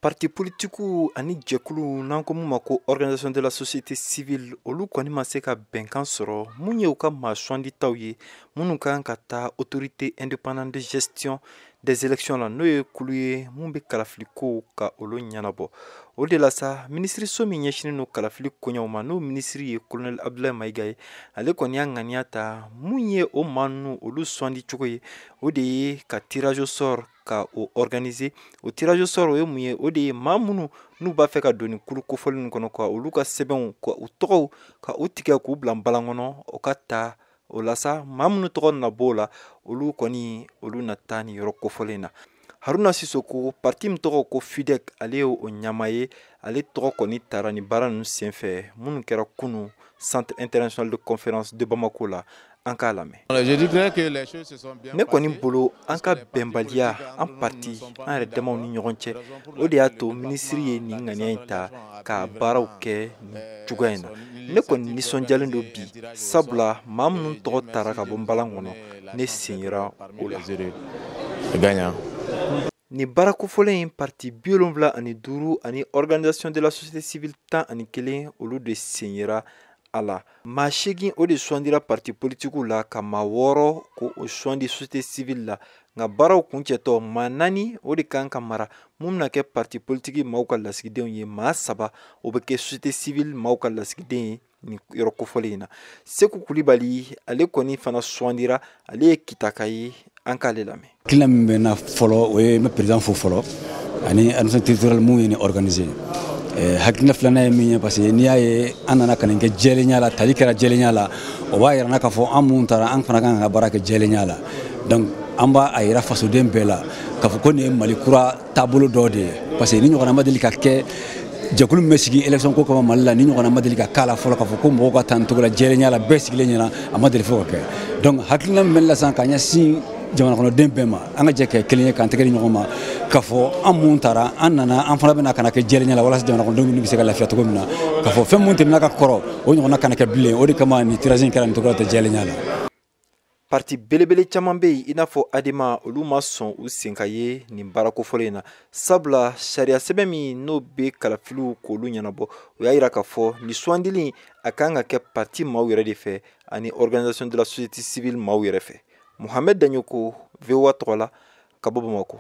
Parti politikiw ani jɛkulu n'an ko mun ma ko organisation de la société civile, olu kɔni ma se ka bɛnkan sɔrɔ mun ye u ka maa suganditaw ye minnu kan ka taa Autorité indépendante de gestion des élections la, n'o ye kulu ye mun bɛ kalafili ka olu ɲɛnabɔ. O de la sa, minisiriso min ɲɛsinnen don kalafili koɲɛw ma, n'o minisiri ye colonel Abdoulaye Maïga ye, ale kɔni y'a ŋaniya ta mun ye o maa ninnu olu sugandi cogo ye, o de ye ka tirage au sort ka o organiser. O tirage au sort, o ye mun ye? O de ye maa minnu n'u b'a fɛ ka don nin kulu kofɔlen ninnu kɔnɔ, ka olu ka sɛbɛnw, ka u tɔgɔw ka u tigɛ k'u bila balan kɔnɔ, o ka ta. O la sa, maa minnu tɔgɔ nana bɔ o la, olu kɔni olu na taa nin yɔrɔ kofɔlen na. Haruna Sisoko, parti min tɔgɔ ko FUDEC, ale ye o ɲɛmaa ye. Ale tɔgɔ kɔni taara ni baara ninnu senfɛ minnu kɛra kunun Centre international de conférence de Bamako la. An k'a lamɛn. Ne kɔni bolo, an ka bɛnbaliya an parti an yɛrɛ damaw ni ɲɔgɔn cɛ, o de y'a to minisiri ye nin ŋaniya in ta ka baaraw kɛ nin cogoya in na. Ne kɔni nisɔndiyalen don bi, sabula maa minnu tɔgɔ taara ka bɔ nbalan kɔnɔ, ne sen yera o la. Nin baara kofɔlen in, parti 75 ani organisation de la société civile 11, olu de sen yera a la. Maa 8, o de sugandira parti politikiw la, ka maa 6 ko o sugandi société civile la. Nka baaraw kuncɛtɔ, maa 4, o de kan ka mara mun bɛna kɛ parti politique maaw ka lasigidenw ye, maa 3, o bɛ kɛ société civile maaw ka lasigiden ye nin yɔrɔ kofɔlen in na. Seku Kulibali, ale kɔni fana sugandira, ale ye Kitaka ye. An k'ale lamɛn. Hakilina min bɛ n na fɔlɔ, o ye n bɛ président fo fɔlɔ ani administration territoriale mun ye nin organiser. Hakilina filanan ye min ye, parce que n'i y'a ye an nana ka nin kɛ jɛlenya la, tali kɛra jɛlenya la, o b'a yira n na k'a fɔ an mun taara, an fana kan ka baara kɛ jɛlenya la. Donc an b'a a yira fasoden bɛɛ la k'a fɔ ko nin ye Mali kura taabolo dɔ de ye, parce que ni ɲɔgɔnna ma deli ka kɛ. Jɛkulu min bɛ sigi élection ko kama Mali la, ni ɲɔgɔnna ma deli ka k'a la fɔlɔ, k'a fɔ ko mɔgɔw ka taa nin cogo la jɛlenya la, bɛɛ sigilen ɲɛna, a ma deli fo ka kɛ. Donc hakilina min bɛ ne la sisan ka ɲɛsin jamana kɔnɔden bɛɛ ma, an ka jɛ kɛ kelen ye k'an tɛgɛ di ɲɔgɔn ma, k'a fɔ an mun taara, an nana, an fana bɛna ka na kɛ jɛlenya la, walasa jamana kɔnɔdenw bɛ se ka lafiya cogo min na, k'a fɔ fɛn mun tɛmɛna ka kɔrɔ, o ɲɔgɔnna kana kɛ bilen. O de kama nin tirage in kɛra nin cogo la tɛ jɛlenya la. Parti belebele caman bɛ yen, i n'a fɔ ADEMA, olu ma sɔn u sen ka ye nin baara kofɔlen in na, sabula sariya sɛbɛn min n'o bɛ kalafiliw k'olu ɲɛnabɔ, o y'a yira k'a fɔ nin sugandili a kan ka kɛ parti maaw yɛrɛ de fɛ ani organisation de la société civile maaw yɛrɛ fɛ. Mohamed Dagnoko, VOA tɔgɔ la, ka bɔ Bamakɔ.